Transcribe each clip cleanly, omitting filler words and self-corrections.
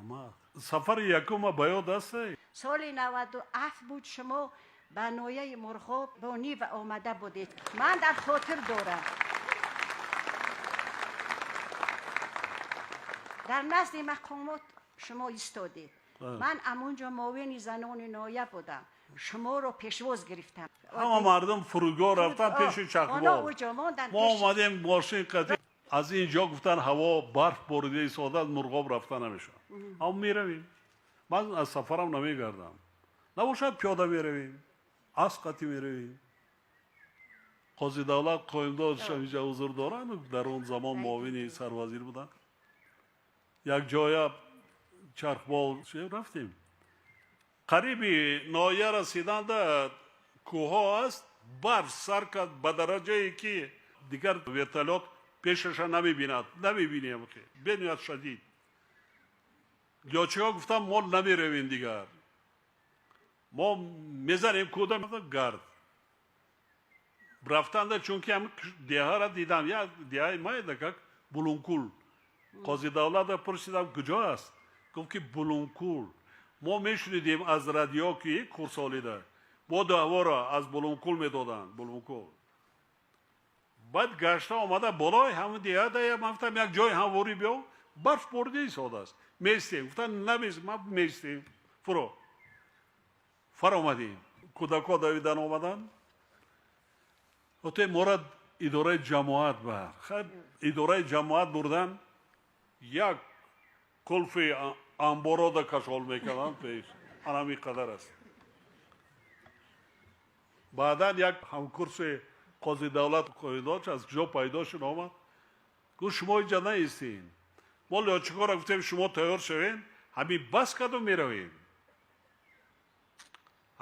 Марҳамат. Сафари якума ба ёд аст? Соли 97 буд, шумо ба ноҳияи Мурғоб бо Нива омада будед. Ман дар хотир дорам. Дар назди мақомот шумо истодед. Ман амонҷо муовини занони ноҳия будам. Шуморо пешвоз гирифтам. Ҳама мардум фурудгоҳ рафтан пеши чархбол. Мо омадем мошин қатӣ. Аз ин ҷо гуфтан ҳаво барф борида истодааст, Мурғоб рафта намешавад. Аммо меравем. Ман аз сафарам намегардам. Набошад пиёда меравем, асп қатӣ меравем. Қози давлат Қоимдод инҷа ҳузур доранд, дар он замон муовини сарвазир буданд. Як ҷоя чархбол рафтем. Қариби ноҳия расиданда кӯҳҳо аст, барф сар кард ба дараҷае ки дигар вертолёт пешаша намебинад, намебинем, бениҳоят шадид. Лётчикҳо гуфтанд, мо намеравем дигар, мо мезанем кӯда гард рафтанда, чунки ҳам деҳара дидам, як деҳаи майда как Булункул. Қози давлата пурсидам, куҷо аст, гуфт ки Булункул. Мо мешунидем аз радио ки курсолида боду ҳаворо аз Булункул медоданд, Булункул. Баъд гашта омада болои ҳамн деҳа ман гуфтам, як ҷои ҳамворӣ биё, барф борида истодааст, местем. Гуфтан наместем, ма местем. Фуро фаромадем, кӯдакҳо давидан омаданд. Оте мора идораи ҷамоат бар, идораи ҷамоат бурдан, як қулфи амборода кашол мекарданд пеш, анами қадар аст. Баъдан як ҳамкурси қози давлат Қоидоч аз ҷо пайдо шуд, омад, гуфт, шумо инҷа наистем, мо лётчикҳоро гуфтем, шумо тайёр шавем, ҳамин бас карду меравем.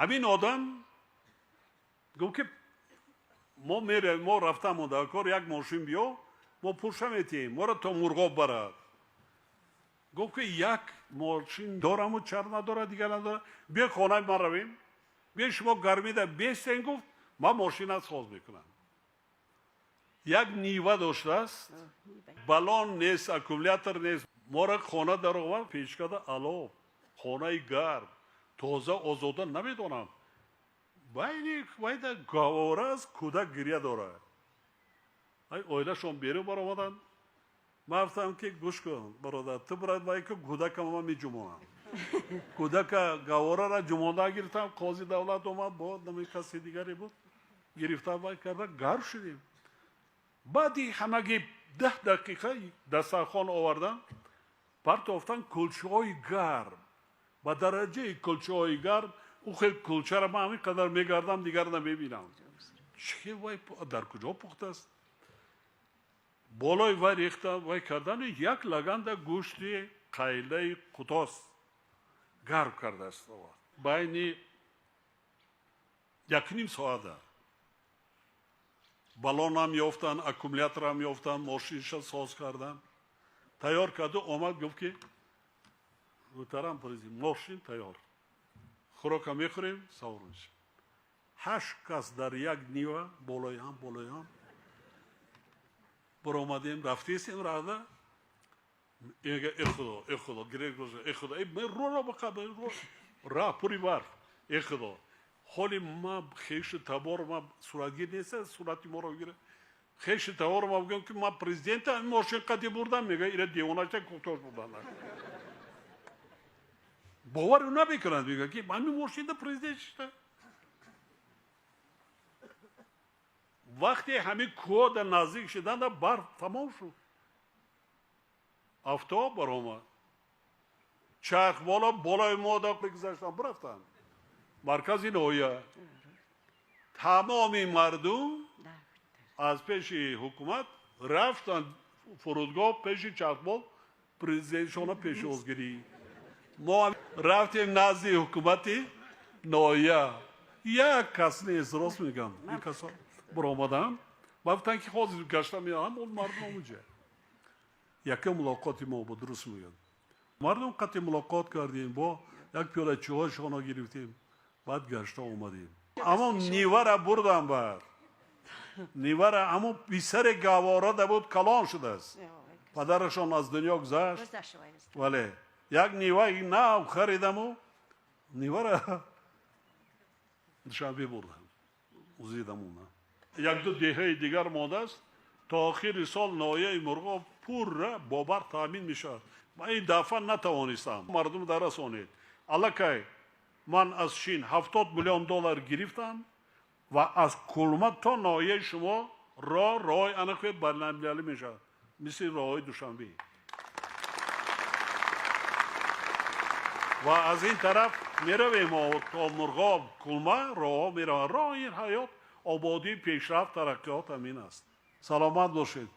Ҳамин одам гуфт ки мо меравем, мо рафтам кор, як мошин биё, мо пулша метиҳем, моро то Мурғоб барад. Гуфт ки як мошин дораму чар надорад, дигар надорад, биё хонаи ман равем, биё шумо гармида бестен. Гуфт, ман мошина соз мекунам. Як Нива доштааст, баллон нест, аккумулятор нест. Мора хона даровард, печкада алов, хонаи гарм, тоза, озода. Намедонам, байни вайда гаҳвора аст, кӯдак гиря дорад. Ай оилашон берун баромаданд. Ман гуфтам ки гӯш кун, бародар, ту бурад вай ки кӯдакам ман меҷумонам. Кӯдака гаҳворара ҷумонда гирифтам. Қози давлат омад, бо нами каси дигаре буд, гирифта вай карда, гарм шудем. Баъди ҳамаги 10 дақиқа дастархон овардан, партофтан, кулчаҳои гарм, ба дараҷаи кулчаҳои гарм. Ӯ хел кулчара ман ҳамин қадар мегардам, дигар намебинам. Чӣ вай дар куҷо пухтааст? Болои вай рехта вай кардани як лаганда гӯшти қайлаи қутос гарм кардааст. Байни якним соата баллонам ёфтан, аккумуляторам ёфтан, мошинша соз кардан, тайёр карду омад, гуфт ки муҳтарам президент, мошин тайёр, хӯрока мехӯрем, савор мешем. Ҳашт кас дар як Нива болои ҳам, болои ҳам баромадем, рафтесем рада. Мега, э худо, э худо, гирек, э худо, роро ра пури барф, э худо, ҳоли ма хешу табор ма суратгир неста, сурати моро гира. Хешу табор ма бигӯям ки ман президента мошин қади бурдам, мега, ира девонача кӯтош бурдан. Бовар намекунанд, мега ки ҳамин мошинда президент шиста. Вақте ҳамин кӯҳода наздик шуданда барф тамом шуд, авто баромад, чархбола болои мода гузаштан, бирафтанд маркази ноҳия. Тамоми мардум аз пеши ҳукумат рафтанд фурудгоҳ, пеши чархбол президентшона пешвозгирӣ. Мо рафтем назди ҳукумати ноҳия, як кас нест, рост мегӯям. Ин касо баромаданд ва гуфтанд ки ҳозир гашта меоям. Он мардум онҷа якум мулоқоти мо буд, дуруст мегӯям. Мардум қатъи мулоқот кардем, бо як пиёла чойшона гирифтем, баъд гашта омадем. Аммо Нивара бурдам, бар Нивара ҳамон писаре гаҳворада буд, калон шудааст, падарашон аз дунё гузашт, вале Як Ниваи нав харидаму Нивара Душанбе бурдам, зидамуна. Як-ду деҳаи дигар мондааст, то охири сол ноҳияи Мурғоб пурра бо барқ таъмин мешавад. Ман ин дафъа натавонистам. Мардум дарасонед. Аллакай ман аз Чин 70 миллион доллар гирифтам ва аз Кулма то ноҳияи шумо роҳ, роҳи анақи байналмилалӣ мешавад, мисли роҳҳои Душанбе. Ва аз ин тараф меравем то Мурғоб, Кулма роҳҳо мераванд. Роҳ ин ҳаёт, ободӣ, пешрафт, тараққиёт ҳамин аст. Саломат бошед.